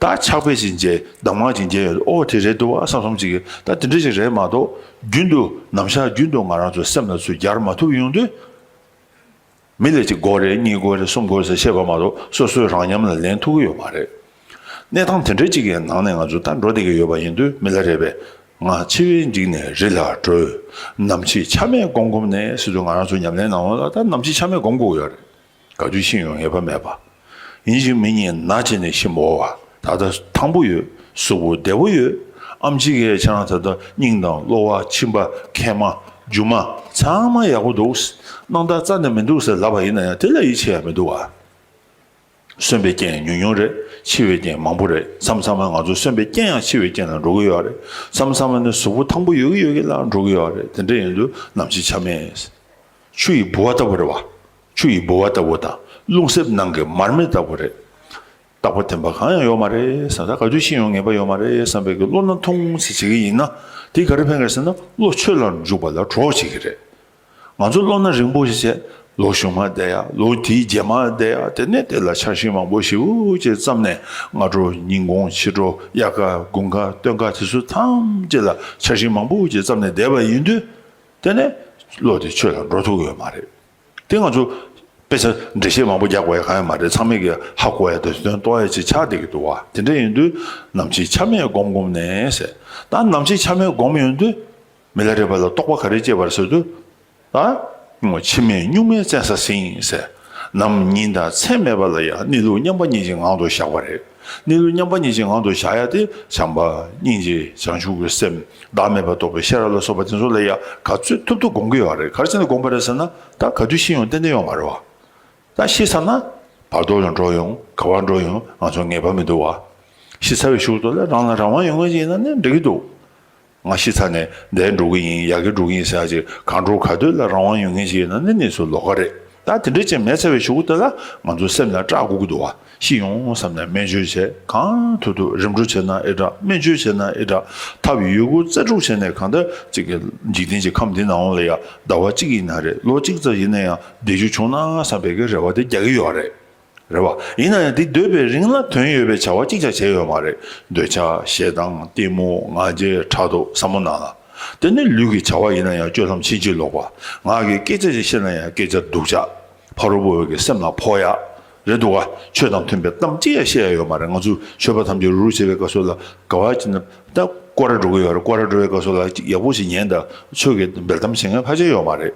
ད་ཕྱག་དཔེ་ཅིག་མཇལ། གདམས་ངག་ཅིག་མཇལ་ཡོང་དུས། ཨོ་དེ་རེད་འདུག་བ་བསམ་བསམ་ཅིག་གིས་ད་དེ་འདྲ་ཅིག་རེད་མ་གཏོགས། རྒྱུན་དུ་ནམ་ཞག་རྒྱུན་དུ་ང་རང་ཚོའི་སེམས་ལ་ཚུར་སྦྱར་མ་ཐུབ་ཡོང་དུས། མི་ལ་གཅིག་དགོས་རེད། གཉིས་དགོས་རེད། གསུམ་དགོས་རེད་ཟེར་བཤད་པ་མ་གཏོགས། སོ་སོའི་རང་ཉམས་ལ་ལེན་ཐུབ་ཀྱི་ཡོད་མ་རེད། གནས་སྟངས་དེ་འདྲ་ཅིག་གི་ནང་ནས་ང་ཚོ་ད་འགྲོ་བསྡད་ཀྱི་ཡོད་པ་ཡིན་དུས། མི་ལ་རས་པས་ང་འཆི་བས་འཇིགས་ནས་རི་ལ་བྲོས། ནམ་འཆི་ཆ་མེད་སྒོམ་སྒོམ་ནས་ཟེར་དུས། ང་རང་ཚོ་ཉམས་ལེན་ནང་ལ་ད་ནམ་འཆི་ཆ་མེད་སྒོམ་དགོས་ཡོད་རེད། ག་དུས་ཤི་ཡོང་ངེས་པ་མེད་པ། ཡིན་གཅིག་མིན་གཉིས་ན་བྱས་ནས་ཤི་མི་འོ་བ། ད་ལྟ་ཐང་པོ་ཡོད། གཟུགས་པོ་བདེ་པོ་ཡོད། ཨེམ་ཆི་གིས་ཁྱེད་རང་ད་ལྟ་སྙིང་དང་གློ་བ། མཆིན་པ། མཁལ་མ། རྒྱུ་མ་ཚང་མ་ཡག་པོ་འདུག་སྣང་དག་རྩ་ནས་མི་འདུག་ཟེར་ལབ་པ་ཡིན་ན་ཡང་དེ་ལ་ཡིད་ཆེས་ཡ་མི་འདུག་བ། གསོན་པའི་རྐྱེན་ཉུང་ཉུང་རེད། འཆི་བའི་རྐྱེན་མང་པོ་རེད། མཚམས་མཚམས་ང་ཚོ་གསོན་པའི་རྐྱེན་ཡང་འཆི་བའི་རྐྱེན་ལ་འགྲོ་གི་ཡོད་རེད། མཚམས་མཚམས་ནི་གཟུགས་པོ་ཐང་པོ་ཡོད་ཀྱི་ཡོད་ཀྱི་ལ་འགྲོ་གི་ཡོད་རེད། དེ་འདྲ་ཡིན་དུས་ནམ་འཆི་ཆ་མེད། ཆུ་ཡི་ལྦུ་བ་ལྟ་བུ་རེད་བ། ཆུ་ཡི་ལྦུ་བ་ལྟ་བུ་དང་རླུང་གསེབ་ནང་གི་མར་མེ་ལྟ་བུ་རེད། རྟག་པ་བརྟན་པ་གང་ཡང་ཡོད་མ་རེད་བསམ། ད་ག་དུས་ཤི་ཡོང་ངེས་པ་ཡོད་མ་རེད་བསམ་པའི་གི་བློ་སྣ་ཐུང་ཙམ་བྱེད་ཀྱི་ཡིན་ན། དེ་ག་རེ་ཕན་གི་རེད་ཟེར་ན། བློ་ཆོས་ལ་འཇུག་པ་ལ་གྲོགས་བྱེད་ཀྱི་རེད། ང་ཚོ་བློ་སྣ་རིང་པོ་ཞིག་བྱས། ལོ་གཞུག་མ་བསྡད་ཡ། ལོ་དེའི་རྗེས་མ་བསྡད་ཡ། དེ་ནས་དེ་ལ་འཆར་གཞི་མང་པོ་ཞེ་པོ་ཅིག་བརྩམས་ནས། སྔ་དྲོ་ཉིན་གུང་ཕྱི་དྲོ། དབྱར་ཁ་དགུན་ཁ་སྟོན་ཁ་དེ་ཚོ་ཐམས་ཅད་ལ་འཆར་གཞི་མང་པོ་ཅིག་བརྩམས་ནས་བསྡད་པ་ཡིན་དུས། དེ་ནས་བློ་དེ་ཆོས་ལ་འགྲོ་ཐུབ་ཀྱི་ཡོད་མ་རེད། དེ་ང་ཚོ་དཔེ་ཆ་འགྲེལ་བཤད་མང་པོ་རྒྱག་དགོས་ཡ་གང་ཡང་མ་རེད། ཚང་མས་ཀྱི་ཧ་གོ་ཡ་དང་དོན་རྟོགས་ཡ་ཅིག་ཆགས་བསྡད་ཀྱི་འདུག་བ། དེ་འདྲ་ཡིན་དུས་ནམ་འཆི་ཆ་མེད་སྒོམ་སྒོམ་ནས་ཟེར། ད་ནམ་འཆི་ཆ་མེད་སྒོམ་ཡོང་དུས་མི་ལ་རས་པ་ལ་རྟོགས་པ་ག་རེ་སྐྱེས་པ་རེད་ཟེར་དུས། ད་འཆི་མེད་གཉུག་མའི་བཙན་ས་ཟིན་ཟེར། ནམ་ཉིན་དང་མཚན་མེད་པ་ལ་ཡང་གནས་ལུགས་མཉམ་པ་ཉིད་ཀྱི་ངང་དུ་བཞག་པ་རེད། གནས་ལུགས་མཉམ་པ་ཉིད་ཀྱི་ངང་དུ་བཞག་ཡ་དེ་བྱམས་པ་སྙིང་རྗེ་བྱང་ཆུབ་ཀྱི་སེམས་བདག་མེད་པ་རྟོགས་པའི་ཤེས་རབ་ལ་སོགས་པ་དེ་ཚོ་ལ་ཡང་ག་ཚོད་ཐུབ་ཐུབ་སྒོམ་གྱི་ཡོད་རེད། ག་རེ་བྱས་ནས་སྒོམ་པ་རེད་ཟེར་ན། ད་ག་དུས་ཤི་ཡོང་ཏན་ཏན་ཡོད་མ་རེད་བ། ད་ཤི་ཚར་ན་བར་དོ་ལ་འགྲོ་ཡོང་ག་བར་འགྲོ་ཡོང་ང་ཚོ་ངེས་པ་མི་འདུག་བ། ཤི་ཚར་བའི་གཞུག་ཏུ་ལ་རང་ལ་རང་དབང་ཡོད་མཁན་ཅིག་ཡིན་ན་ནི་འགྲིག་གི་འདུག་ང་ཤི་ཚར་ནས་འདིར་འགྲོ་གི་ཡིན་ཡར་གི་འགྲོ་གི་ཡིན་ཟེར་ཡ་ཅིག་གང་འགྲོ་ག་དུས་ལ་རང་དབང་ཡོད་མཁན་ཅིག་ཡིན་ན་ནི་གནས་ཚུལ་ལོགས་ཀ་རེད། ད་དེ་འདྲ་ཅིག་མེད་ཚར་བའི་གཞུག་ཏུ་ལ་ང་ཚོ་སེམས་ལ་སྐྲག་དགོས་ཀྱི་འདུག་བ། ཤི་ཡོང་བསམ་ནས་སྨན་བཅོས་བྱས། གང་ཐུབ་ཐུབ་རིམ་གྲོ་བྱས་ན་ཨེ་དྲག་སྨན་བཅོས་བྱས་ན་ཨེ་དྲག་ཐབས་ཡོད་རྒུ་རྩལ་སྤྲུགས་བྱས་ནས་གང་ལྟར་ཅིག་གི་འཇིག་རྟེན་གྱི་ཁམས་འདི་ནང་ལ་ཡ་ཟླ་བ་གཅིག་ཡིན་ན་རེད། ལོ་གཅིག་ཙམ་ཡིན་ན་ཡང་བདེ་རྒྱུ་བྱུང་ན་བསམ་པའི་གི་རེ་བ་དེ་རྒྱག་གི་ཡོད་རེད། རེད་བ། ཡིན་ན་ཡང་འདི་སྡོད་པའི་རིང་ལ་དོན་ཡོད་པའི་བྱ་བ་གཅིག་ཀྱང་བྱས་ཡོད་མ་རེད། འདོད་ཆགས་ཞེ་སྡང་གཏི་མུག་ང་རྒྱལ་ཕྲག་དོག་བསམ་བློ་ནང་ལ། དེ་ནི་ལུས་ཀྱི་བྱ་བ་ཡིན་ན་ཡང་སྤྱོད་ལམ་ཕྱིན་ཅི་ལོག་པ། ངག་གི་སྐད་ཆ་ཞིག་བཤད་ན་ཡང་སྐད་ཆ་སྡུག་ཅག་ཕ་རོལ་པོ་བའི་གི་སེམས་ལ་ཕོག་ཡག་རེད་འདུག་ག་ཆོས་དང་མཐུན་པའི་གཏམ་གཅིག་ཡང་བཤད་ཡ་ཡོད་མ་རེད། ང་ཚོ་ཆོས་པ་ཐམས་ཅད་རུ་རུ་བྱེད་པའི་སྐབས་སུ་ལ་ག་བ་ཅིག་ན་ད་སྐོར་ར་འགྲོ་གི་ཡོད་རེད། སྐོར་ར་འགྲོ་བའི་སྐབས་སུ་ལ་ཅིག་ཡག་པོ་ཞིག་ཉན་དང་ཆོས་ཀྱི་འབེལ་གཏམ་བྱེད་མཁན་ཕལ་ཆེར་ཡོད་མ་རེད།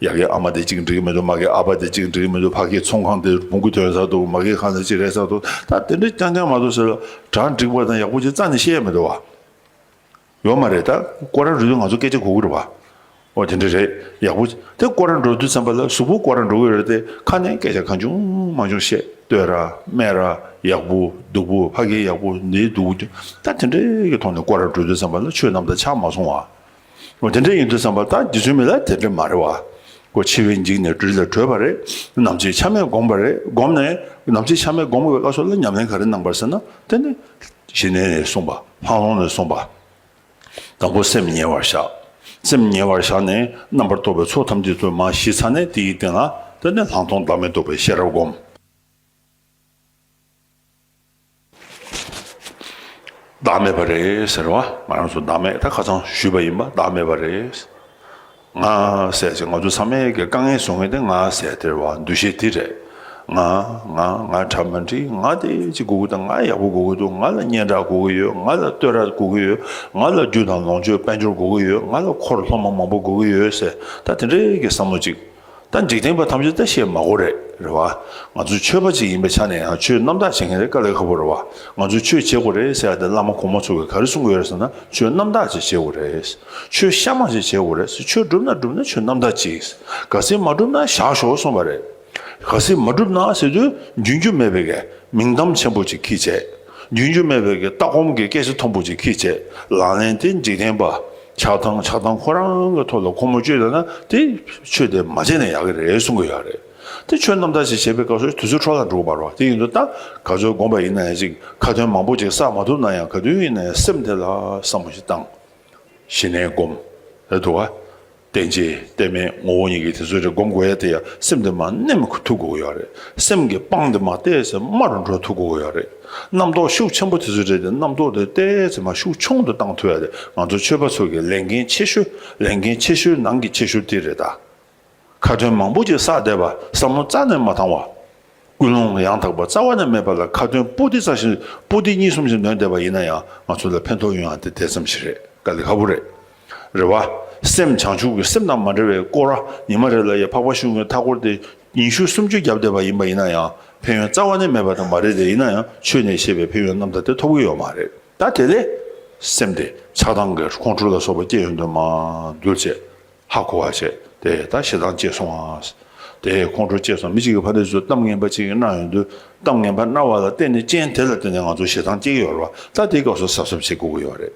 ཡ་གི་ཨ་མ་དེ་གཅིག་འགྲིག་གི་མི་འདུག་མ་གི་ཨ་ཕ་དེ་གཅིག་འགྲིག་གི་མི་འདུག་ཕ་གི་ཚོང་ཁང་དེ་བོང་གུ་ཐོན་ས་འདུག་མ་གི་ཁང་དེ་གཅིག་རེད་ས་འདུག་ད་དེ་འདྲ་རྐྱང་རྐྱང་མ་གཏོགས་ཟེར་ལ་གྲ་འགྲིག་པ་དང་ཡག་པོ་ཅིག་རྩ་ནས་བཤད་ཡ་མི་འདུག་བ། ཡོད་མ་རེད། ད་སྐོར་ར་འགྲོ་དུས་ང་ཚོ་སྐད་ཆ་གོ་གི་རེད་བ། ཨོ་དེ་འདྲ་རེད། ཡག་པོ་དེ་སྐོར་ར་འགྲོ་དུས་ཙམ་པ་ལ་གཟུགས་པོ་སྐོར་ར་འགྲོ་གི་རེད་དེ་ཁ་ནས་སྐད་ཆ་གང་བྱུང་མང་བྱུང་བཤད། བསྟོད་ར་སྨད་ར་ཡག་པོ་སྡུག་པོ་ཕ་གི་ཡག་པོ་འདི་སྡུག་པོ་ད་དེ་འདྲའི་གི་ཐོག་ནས་སྐོར་ར་འགྲོ་དུས་ཙམ་པ་ལ་ཆོས་རྣམ་དག་ཆགས་མ་སོང་བ། འོ་དེ་འདྲ་ཡིན་དུས་ཙམ་པ་ད་རྗེ་བཙུན་མི་ལ་དེ་འདྲ་མ་རེད་བ། ཁོ་འཆི་བས་འཇིགས་ནས་སྦྲུལ་ལས་གྲོལ་བ་རེད། ནམ་འཆི་ཆ་མེད་བསྒོམས་པ་རེད། བསྒོམས་ནས་ནམ་འཆི་ཆ་མེད་བསྒོམས་པའི་སྐབས་སུ་ལ་ཉམས་ལེན་ག་རེ་གནང་བར་ཟེར་ན་དེ་ནི་ཞི་གནས་ནས་གསུངས་པ་ལྷག་མཐོང་ནས་གསུངས་པ། དང་པོ་སེམས་ཉེ་བར་བཞག་སེམས་ཉེ་བར་བཞག་ནས་རྣམ་པར་རྟོག་པའི་ཚོགས་ཐམས་ཅད་དུ་མར་ཞི་ཚར་ནས་དེའི་སྟེང་ལ་དེ་ནི་ལྷག་མཐོང་བདག་མེད་རྟོགས་པའི་ཤེས་རབ་བསྒོམ། བདག་མེད་པ་རེད་ཟེར་བ། ང་རང་ཚོ་བདག་མེད་ད་ཁ་སང་ཞུས་པ་ཡིན་པ་བདག་མེད་པ་རེད། ང་ཟེར་ཅིག་ང་ཚོ་ཚང་མས་ཀྱི་དཀའ་ངལ་བཟོ་མཁན་དེ་ང་ཟེར་དེ་རེད་བ། འདུ་ཤེས་དེ་རེད། ང་ང་ང་གྲ་མ་འགྲིག་ང་དེ་ཅིག་དགོས་ཀྱི་འདུག་ང་ཡག་པོ་དགོས་ཀྱི་འདུག་ང་ལ་སྙན་གྲགས་དགོས་ཀྱི་ཡོད། ང་ལ་བསྟོད་ར་དགོས་ཀྱི་ཡོད། ང་ལ་རྒྱུ་དང་ལོངས་སྤྱོད་དཔལ་འབྱོར་དགོས་ཀྱི་ཡོད། ང་ལ་འཁོར་སློབ་མ་མང་པོ་དགོས་ཀྱི་ཡོད་ཟེར་ད་དེ་འདྲའི་གི་བསམ་བློ་ཅིག་ད་འཇིག་རྟེན་པ་ཐམས་ཅད་ད་བཤད་མ་དགོས་རེད། རེད་བ། ང་ཚོ་ཆོས་པ་ཅིག་ཡིན་པའི་ཆ་ནས་ཡང་ཆོས་རྣམ་དག་བྱེད་མཁན་དེ་དཀའ་ལས་ཁག་པོ་རེད་བ། ང་ཚོས་ཆོས་བྱེད་དགོས་རེད་ཟེར་ཡ་དེ་བླ་མ་གོང་མ་ཚོ་གིས་ག་རེ་གསུང་གི་ཡོད་རེད་ཟེར་ན་ཆོས་རྣམ་དག་ཅིག་བྱེད་དགོས་རེད། ཆོས་གཤའ་མ་ཅིག་བྱེད་དགོས་རེད། ཆོས་སྒྲུབ་ན་སྒྲུབ་ན་ཆོས་རྣམ་དག་ཅིག་གལ་སྲིད་མ་སྒྲུབ་ན་བཞག་ཤོག་གསུངས་པ་རེད། གལ་སྲིད་མ་སྒྲུབ་ན་ཟེར་དུས་རྒྱུན་རྒྱུ་མེད་པའི་གི་མིང་གཏམ་ཆེན་པོ་ཅིག་ཁྱི་བྱས། རྒྱུན་རྒྱུ་མེད་པའི་གི་ལྟ་སྒོམ་གི་སྐད་ཆ་མཐོན་པོ་ཅིག་ཁྱི་བྱས། ལག་ལེན་དེ་འཇིག་རྟེན་པ་ཆགས་སྡང་ཆགས་སྡང་ཁོ་རང་གི་ཐོག་ལ་ཁོ་མོ་བཅོས་བསྡད་ན་དེ་ཆོས་དེ་མ་བྱས་ན་ཡག་གི་རེད་གསུང་གི་ཡོད་རེད། དེ་ཆོས་རྣམ་དག་ཅིག་བྱེད་པའི་སྐབས་སུ་དུས་ཚོད་འཕྲོ་བརླག་འགྲོ་གི་མ་རེད་བ། དེ་ཡིན་དུས་ད་ག་ཚོད་སྒོམ་པ་ཡིན་ན་ཡང་ཅིག་ཁ་ཏོན་མང་པོ་ཅིག་བསགས་མ་ཐུབ་ན་ཡང་ག་དུས་ཡིན་ན་ཡང་སེམས་དེ་ལ་བསམ་བློ་ཞིག་བཏང་། ཞི་གནས་སྒོམ། རེད་འདུག་བ། རྟེན་ཅན་རྟེན་མེད་ངོ་བོ་ཉིད་ཀྱི་དེ་ཚོ་རེ་སྒོམ་དགོས་ཡ་དེ་ཡ་སེམས་དེ་མར་མནན་ཐུབ་དགོས་ཀྱི་ཡོད་རེད། སེམས་ཀྱི་སྤང་དེ་མར་ཏོག་ཙམ་དམའ་རུ་འགྲོ་ཐུབ་དགོས་ཀྱི་ཡོད་རེད། རྣམ་རྟོག་ཤུགས་ཆེན་པོ་དེ་ཚོ་རེ་དེ་རྣམ་རྟོག་དེ་ཏོག་ཙམ་མར་ཤུགས་ཆུང་དུ་བཏང་ཐུབ་ཡ་དེ་ང་ཚོ་ཆོས་པ་ཚོ་གི་ལས་འགན་ཆེ་ཤོས་ལས་འགན་ཆེ་ཤོས་ནང་གི་ཆེ་ཤོས་དེ་རེད་ད། ཁ་ཏོན་མང་པོ་ཅིག་བསགས་བསྡད་པ་བསམ་བློ་རྩ་ནས་མ་བཏང་བ། ཀུན་སློང་ཡང་དག་པ་རྩ་བ་ནས་མེད་པ་ལ་ཁ་ཏོན་པོ་ཏི་རྩ་ཞིག་པོ་ཏི་གཉིས་གསུམ་ཞིག་འདོན་བསྡད་པ་ཡིན་ན་ཡང་ང་ཚོ་ལ་ཕན་ཐོགས་ཡོང་ཡ་དེ་དེ་ཙམ་ཞིག་རེད། དཀའ་ལས་ཁག་པོ་རེད། རེད་བ། སེམས་བྱང་ཆུབ་ཀྱི་སེམས་དང་མ་འབྲེལ་བའི་སྐོར་ར་ཉི་མ་རེ་ལ་ཡ་འཕགས་པ་གཞུང་གི་མཐའ་སྐོར་དེ་ཉི་ཤུ་སུམ་ཅུ་བརྒྱབ་བསྡད་པ་ཡིན་པ་ཡིན་ན་ཡང་ཕན་ཡོན་རྩ་བ་ནས་མེད་པ་དང་མ་རེད་དེ་ཡིན་ན་ཡང་ཆོས་ནས་བཤད་པའི་ཕན་ཡོན་རྣམ་དག་དེ་ཐོབ་ཀྱི་ཡོད་མ་རེད། ད་དེ་ལས་སེམས་དེ་ཆགས་སྡང་གི་ཁོང་ཁྲོ་ལ་སོགས་པ་སྐྱེ་ཡོང་དུས་མར་འདུལ་བྱས། ཧ་གོ་བ་བྱས་དེ་ད་ཞེ་སྡང་སྐྱེས་སོང་ཨ། དེ་ཁོང་ཁྲོ་སྐྱེས་སོང་། མི་གཅིག་གིས་ཕ་དེ་ཚོ་གཏམ་ངན་པ་གཅིག་གནང་ཡོང་དུས་གཏམ་ངན་པ་གནང་བ་ལ་བརྟེན་ནས་རྐྱེན་དེ་ལ་བརྟེན་ནས་ང་ཚོ་ཞེ་སྡང་སྐྱེ་གི་ཡོད་རེད་བ། ད་དེའི་སྐབས་སུ་གཟབ་གཟབ་བྱེད་དགོས་ཀྱི་ཡོད་རེད།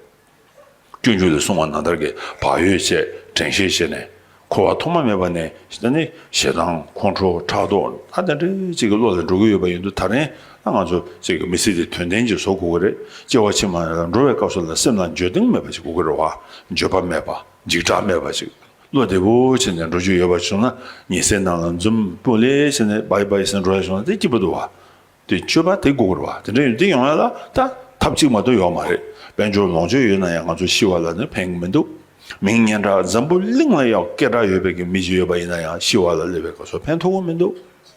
སྤྱོད་འཇུག་ལས་གསུངས་པ་ནང་ལྟར་གྱི་བག་ཡོད་བྱས་དྲན་ཤེས་བྱས་ནས་འཁོར་བ་ཐོག་མ་མེད་པ་ནས་ད་ནི་ཞེ་སྡང་ཁོང་ཁྲོ་ཕྲག་དོག་ད་དེ་འདྲའི་གཅིག་གི་བློ་ལ་འགྲོ་གི་ཡོད་པ་ཡིན་དུས་ད་རིང་ད་ང་ཚོ་གཅིག་གི་མི་ཚེ་དེ་དོན་ལྡན་ཅིག་བཟོ་དགོས་ཀྱི་རེད། སྐྱེ་བ་ཕྱི་མ་ལ་འགྲོ་བའི་སྐབས་སུ་ལ་སེམས་ལ་འགྱོད་གདུང་མེད་པ་ཞིག་དགོས་ཀྱི་རེད་བ། འགྱོད་པ་མེད་པ། འཇིགས་སྐྲག་མེད་པ་ཞིག་བློ་བདེ་པོ་བྱས་ནས་འགྲོ་རྒྱུ་ཡོད་པ་བྱུང་ན་ཉལ་སའི་ནང་ལ་འཛུམ་སྤུ་ལེ་བྱས་ནས་བའི་བའི་ཟེར་འགྲོ་ཡ་བྱུང་ན་དེ་སྐྱིད་པོ་འདུག་བ། དེ་སྤྱོད་པ་དེ་དགོས་ཀྱི་རེད་བ། དེ་འདྲ་ཡོད་དེ་ཡོང་ཡ་ལ་ད་ཐབས་གཅིག་མ་གཏོགས་ཡོད་མ་རེད། དཔལ་འབྱོར་ལོངས་སྤྱོད་ཡོད་ན་ཡང་ང་ཚོ་ཤི་བ་ལ་ནི་ཕན་གྱི་མི་འདུག་མིང་སྙན་གྲགས་འཛམ་བུ་གླིང་ལ་ཡང་སྐད་གྲགས་ཡོད་པའི་གི་མི་ཞིག་ཡོད་པ་ཡིན་ན་ཡང་ཤི་བ་ལ་སླེབས་པའི་སྐབས་སུ་ཕན་ཐོགས་ཀྱི་མི་འདུག་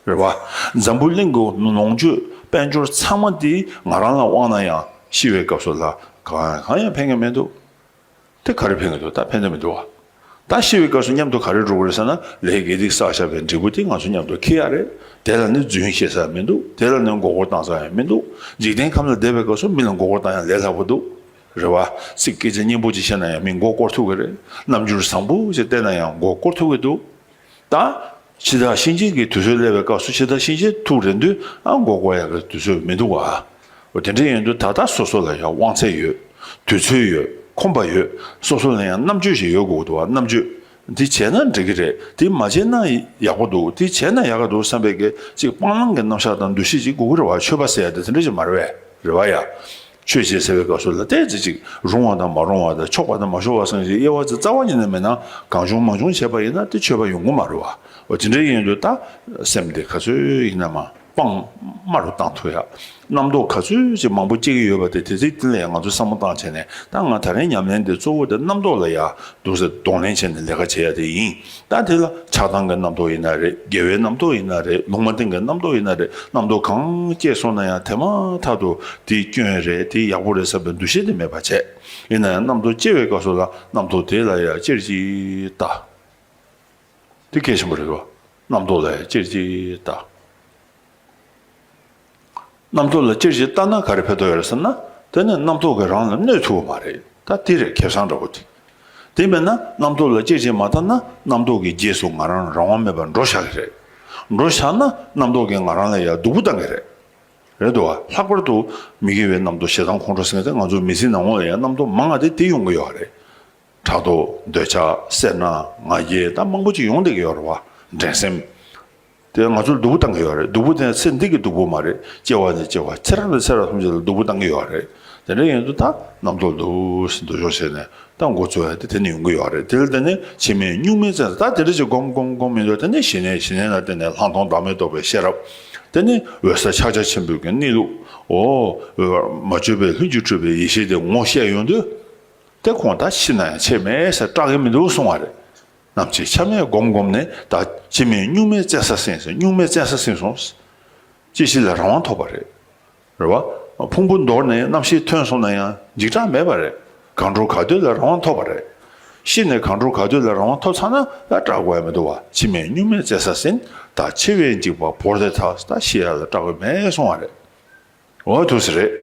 རེད་བ། འཛམ་བུ་གླིང་གི་ལོངས་སྤྱོད་དཔལ་འབྱོར་ཚང་མ་དེ་ང་རང་ལ་དབང་ན་ཡང་ཤི་བའི་སྐབས་སུ་ལ་གང་ཡང་གང་ཡང་ཕན་གྱི་མི་འདུག་དེ་ག་རེ་ཕན་གྱི་འདུག་ད་ཕན་ཐོགས་མི་འདུག་བ། ད་ཤི་བའི་སྐབས་སུ་མཉམ་དུ་ག་རེ་འགྲོ་གི་རེད་ཟེར་ན། ལས་དགེ་སྡིག་བསགས་བཞག་པའི་འབྲས་བུ་དེ་ང་ཚོ་མཉམ་དུ་འཁྱེར་ཡ་རེད། དེ་ལ་ནི་རྫུན་བཤད་ས་མི་འདུག་དེ་ལ་ནི་མགོ་སྐོར་བཏང་ས་ཡང་མི་འདུག་འཇིག་རྟེན་ཁམས་ལ་བསྡད་པའི་སྐབས་སུ་མི་ལ་མགོ་སྐོར་བཏང་ཡ་ལས་སླ་པོ་འདུག་རེད་བ། ཚིག་སྐད་ཆ་སྙན་པོ་ཅིག་བཤད་ན་ཡང་མི་མགོ་སྐོར་ཐུབ་ཀྱི་རེད། རྣམ་འགྱུར་བཟང་པོ་ཅིག་བསྟན་ན་ཡང་མགོ་སྐོར་ཐུབ་ཀྱི་འདུག་ད་འཆི་བདག་གཤིན་རྗེ་གི་དུས་ཚོད་སླེབས་པའི་སྐབས་སུ་འཆི་བདག་གཤིན་རྗེ་ཐུག་རན་དུས་ཨ་མགོ་སྐོར་ཡག་གི་དུས་ཚོད་མི་འདུག་བ། འོ་དེ་འདྲ་ཡིན་དུས་ད་ལྟ་སོ་སོ་ལ་ཡང་དབང་ཚད་ཡོད། དུས་ཚོད་ཡོད། ཁོམ་པ་ཡོད། སོ་སོ་ལ་ཡང་རྣམ་དཔྱོད་ཞིག་ཡོད་དགོས་འདུག་བ། རྣམ་དཔྱོད། འདི་བྱས་ན་འགྲིག་གི་རེད། འདི་མ་བྱས་ན་ཡག་པོ་འདུག་འདི་བྱས་ན་ཡག་ག་འདུག་བསམ་པའི་གི་ཅིག་སྤང་བླང་གི་རྣམ་གཞག་དང་འདུ་ཤེས་ཅིག་དགོས་ཀྱི་རེད་བ། ཆོས་པ་ཟེར་ཡ་དེ་དེ་འདྲ་ཞིག་མ་རེད་བས། རེད་བ་ཡ། ཆོས་བྱེད་ཟེར་བའི་སྐབས་སུ་ལ་ཏོག་ཙམ་ཅིག་རུང་བ་དང་མ་རུང་བ་དང་ཆོག་པ་དང་མ་ཆོག་པ་སོགས་ཀྱི་དབྱེ་བ་ཅིག་རྩ་བ་ཉིད་ནས་མེད་ན། གང་བྱུང་མང་བྱུང་བྱས་པ་ཡིན་ན་དེ་ཆོས་པ་ཡོང་གི་མ་རེད་བ། འོ་དེ་འདྲ་ཡིན་དུས་ད་སེམས་དེ་ག་ཚོད་ཡིན་ན་མ་སྤང་དམའ་རུ་བཏང་ཐུབ་ཡ། རྣམ་རྟོག་ག་ཚོད་ཅིག་མང་པོ་སྐྱེ་གི་ཡོད་པ་དེ་དེ་ཚོའི་སྟེང་ལ་ཡང་ང་ཚོས་བསམ་བློ་བཏང་བྱས་ནས། ད་ང་ད་རིང་ཉམས་ལེན་དེ་གཙོ་བོ་དེ་རྣམ་རྟོག་ལ་ཡ་འདུག་སེ་གདོང་ལེན་བྱས་ནས་ལས་ཀ་བྱེད་ཡ་དེ་ཡིན། ད་དེ་ལ་ཆགས་སྡང་གི་རྣམ་རྟོག་ཡིན་ན་རེད། དགེ་བའི་རྣམ་རྟོག་ཡིན་ན་རེད། ལུང་མ་བསྟན་གྱི་རྣམ་རྟོག་ཡིན་ན་རེད། རྣམ་རྟོག་གང་སྐྱེས་སོང་ན་ཡང་དེ་མ་ཐག་ཏུ་དེ་སྐྱོན་རེད། དེ་ཡག་པོ་རེད་བསམ་པའི་འདུ་ཤེས་དེ་མེད་པ་བྱས། ཡིན་ན་ཡང་རྣམ་རྟོག་སྐྱེ་བའི་སྐབས་སུ་ལ་རྣམ་རྟོག་དེ་ལ་ཡང་ཅེར་གྱིས་ལྟ། དེ་གལ་ཆེན་པོ་རེད་བ། རྣམ་རྟོག་ལ་ཡང་ཅེར་གྱིས་ལྟ། རྣམ་རྟོག་ལ་ཅེར་གྱིས་ལྟ་ན་ག་རེ་ཕན་ཐོགས་ཡོད་རེད་ཟེར་ན། དེ་ནི་རྣམ་རྟོག་གིས་རང་ལ་གནོད་ཐུབ་པ་མ་རེད། ད་དེ་རེད་ཁེ་བཟང་འདྲ་པོ་དེ། དེ་མིན་ན་རྣམ་རྟོག་ལ་ཅེར་གྱིས་མ་ལྟ་ན། རྣམ་རྟོག་གི་རྗེས་སུ་ང་རང་རང་དབང་མེད་པར་འགྲོ་བཞག་གི་རེད། འགྲོ་བཞག་ན་རྣམ་རྟོག་གིས་ང་རང་ལ་ཡང་སྡུག་པོ་བཏང་གི་རེད། རེད་འདུག་བ། ལྷག་པར་དུ་མི་དགེ་བའི་རྣམ་རྟོག་ཞེ་སྡང་ཁོང་ཁྲོ་ཟེར་མཁན་དེ་ང་ཚོ་མི་ཚེའི་ནང་ལོགས་ལ་ཡང་རྣམ་རྟོག་མང་བ་དེ་དེ་ཡོང་གི་ཡོད་རེད། ཕྲག་དོག་འདོད་ཆགས་སེར་སྣ་ང་རྒྱལ་ད་མང་པོ་ཅིག་ཡོང་བསྡད་ཀྱི་ཡོད་རེད་བ། འགྲན་སེམས། དེ་ང་ཚོར་སྡུག་པོ་བཏང་གི་ཡོད་རེད། སྡུག་པོ་དེ་ཚེ་འདི་གི་སྡུག་པོ་མ་རེད། སྐྱེ་བ་ནས་སྐྱེ་བ་ཚེ་རབས་ནས་ཚེ་རབས་ཐམས་ཅད་ལ་སྡུག་པོ་བཏང་གི་ཡོད་རེད། དེ་འདྲ་ཡིན་དུས་ད་རྣམ་རྟོག་འདུག་སེ་འདུ་ཤོག་བྱས་ནས་ད་འགོ་ཚུགས་ཡ་དེ་དེ་ནས་ཡོང་གི་ཡོད་རེད། དེ་ལ་བརྟེན་ནས་འཆི་མེད་གཉུག་མའི་བཙན་ས། ད་དེ་འདྲ་ཅིག་སྒོམ་སྒོམ་སྒོམ་ཡིན་དུས་དེ་ནས་ཞི་གནས། ཞི་གནས་ལ་བརྟེན་ནས་ལྷག་མཐོང་བདག་མེད་རྟོགས་པའི་ཤེས་རབ། དེ་ནས་འོད་གསལ་ཕྱག་རྒྱ་ཆེན་པོའི་གི་གནས་ལུགས། འོ། མ་བཅོས་པའི་ལྷུན་གྱིས་གྲུབ་པའི་ཡེ་ཤེས་དེ་ངོ་ཤེས་ཡོང་དུས། དེ་ཁོང་ད་ཤི་ན་ཡང་ཆད་མེད་ཟེར་སྐྲག་གི་མི་འདུག་གསུང་བ་རེད། ནམ་འཆི་ཆ་མེད་སྒོམ་སྒོམ་ནས་ད་འཆི་མེད་གཉུག་མའི་བཙན་ས་ཟིན་སོང་། གཉུག་མའི་བཙན་ས་ཟིན་སོང་། སྐྱེ་ཤི་ལ་རང་དབང་ཐོབ་པ་རེད། རེད་བ། ཕུང་པོ་འདོར་ནས་རྣམ་ཤེས་ཐོན་སོང་ན་ཡང་འཇིགས་སྐྲག་མེད་པ་རེད། གང་འགྲོ་ག་སྡོད་ལ་རང་དབང་ཐོབ་པ་རེད། ཤི་ནས་གང་འགྲོ་ག་སྡོད་ལ་རང་དབང་ཐོབ་ཚར་ན་ད་སྐྲག་དགོས་ཡ་མི་འདུག་བ། འཆི་མེད་གཉུག་མའི་བཙན་ས་ཟིན། ད་འཆི་བའི་འཇིགས་པ་བོར་ཏེ་ཐལ། ད་ཤི་ཡ་ལ་སྐྲག་གི་མེད་གསུང་བ་རེད། འོ་ཐུགས་སུ་རེད།